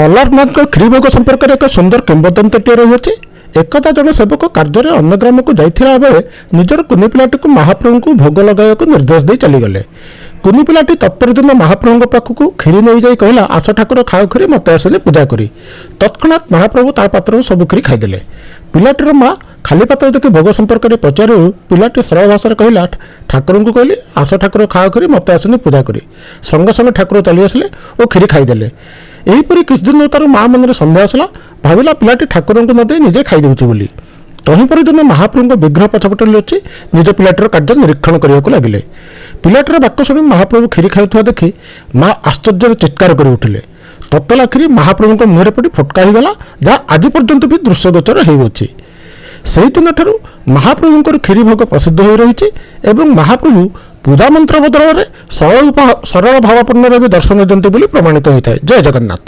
ଅଲାରନାଥଙ୍କ କ୍ଷୀରି ଭୋଗ ସମ୍ପର୍କରେ ଏକ ସୁନ୍ଦର କିମ୍ବଦନ୍ତୀଟିଏ ରହିଅଛି। ଏକଦା ଜଣେ ସେବକ କାର୍ଯ୍ୟରେ ଅନ୍ୟ ଗ୍ରାମକୁ ଯାଇଥିବା ବେଳେ ନିଜର କୁନି ପିଲାଟିକୁ ମହାପ୍ରଭୁଙ୍କୁ ଭୋଗ ଲଗାଇବାକୁ ନିର୍ଦ୍ଦେଶ ଦେଇ ଚାଲିଗଲେ। କୁନି ପିଲାଟି ତତ୍ପରଦିନ ମହାପ୍ରଭୁଙ୍କ ପାଖକୁ କ୍ଷୀରି ନେଇଯାଇ କହିଲା, ଆସ ଠାକୁର ଖାଅ କ୍ଷୀରି, ମୋତେ ଆସିଲେ ପୂଜା କରି। ତତ୍କ୍ଷଣାତ୍ ମହାପ୍ରଭୁ ତା ପାତ୍ରରୁ ସବୁ କ୍ଷୀରି ଖାଇଦେଲେ। ପିଲାଟିର ମା ଖାଲି ପାତ୍ର ଦେଖି ଭୋଗ ସମ୍ପର୍କରେ ପଚାରୁ ପିଲାଟି ସରଳ ଭାଷାରେ କହିଲା, ଠାକୁରଙ୍କୁ କହିଲି ଆସ ଠାକୁର ଖାଅ କ୍ଷୀରି, ମୋତେ ଆସିନି ପୂଜା କରି। ସଙ୍ଗେ ସଙ୍ଗେ ଠାକୁର ଚାଲି ଆସିଲେ ଓ କ୍ଷୀରି ଖାଇଦେଲେ। ଏହିପରି କିଛି ଦିନ ତାର ମା ମନରେ ସନ୍ଦେହ ଆସିଲା। ଭାବିଲା ପିଲାଟି ଠାକୁରଙ୍କୁ ନ ଦେଇ ନିଜେ ଖାଇଦେଉଛି ବୋଲି। ତହିଁପରି ଦିନ ମହାପ୍ରଭୁଙ୍କ ବିଗ୍ରହ ପଛପଟେ ଲୁଚି ନିଜ ପିଲାଟିର କାର୍ଯ୍ୟ ନିରୀକ୍ଷଣ କରିବାକୁ ଲାଗିଲେ। ପିଲାଟିର ବାକ୍ୟ ଶୁଣି ମହାପ୍ରଭୁ କ୍ଷୀରି ଖାଉଥିବା ଦେଖି ମା ଆଶ୍ଚର୍ଯ୍ୟରେ ଚିତ୍କାର କରି ଉଠିଲେ। ତତଲା କ୍ଷୀରି ମହାପ୍ରଭୁଙ୍କ ମୁହଁରେ ପଡ଼ି ଫୋଟକା ହୋଇଗଲା, ଯାହା ଆଜି ପର୍ଯ୍ୟନ୍ତ ବି ଦୃଶ୍ୟଗୋଚର ହେଉଅଛି। ସେହିଦିନଠାରୁ ମହାପ୍ରଭୁଙ୍କର କ୍ଷୀରି ଭୋଗ ପ୍ରସିଦ୍ଧ ହୋଇ ରହିଛି ଏବଂ ମହାପ୍ରଭୁ ପୂଜା ମନ୍ତ୍ର ବଦଳରେ ସରଳ ଭାବାପନ୍ନରେ ବି ଦର୍ଶନ ଦିଅନ୍ତି ବୋଲି ପ୍ରମାଣିତ ହୋଇଥାଏ। ଜୟ ଜଗନ୍ନାଥ।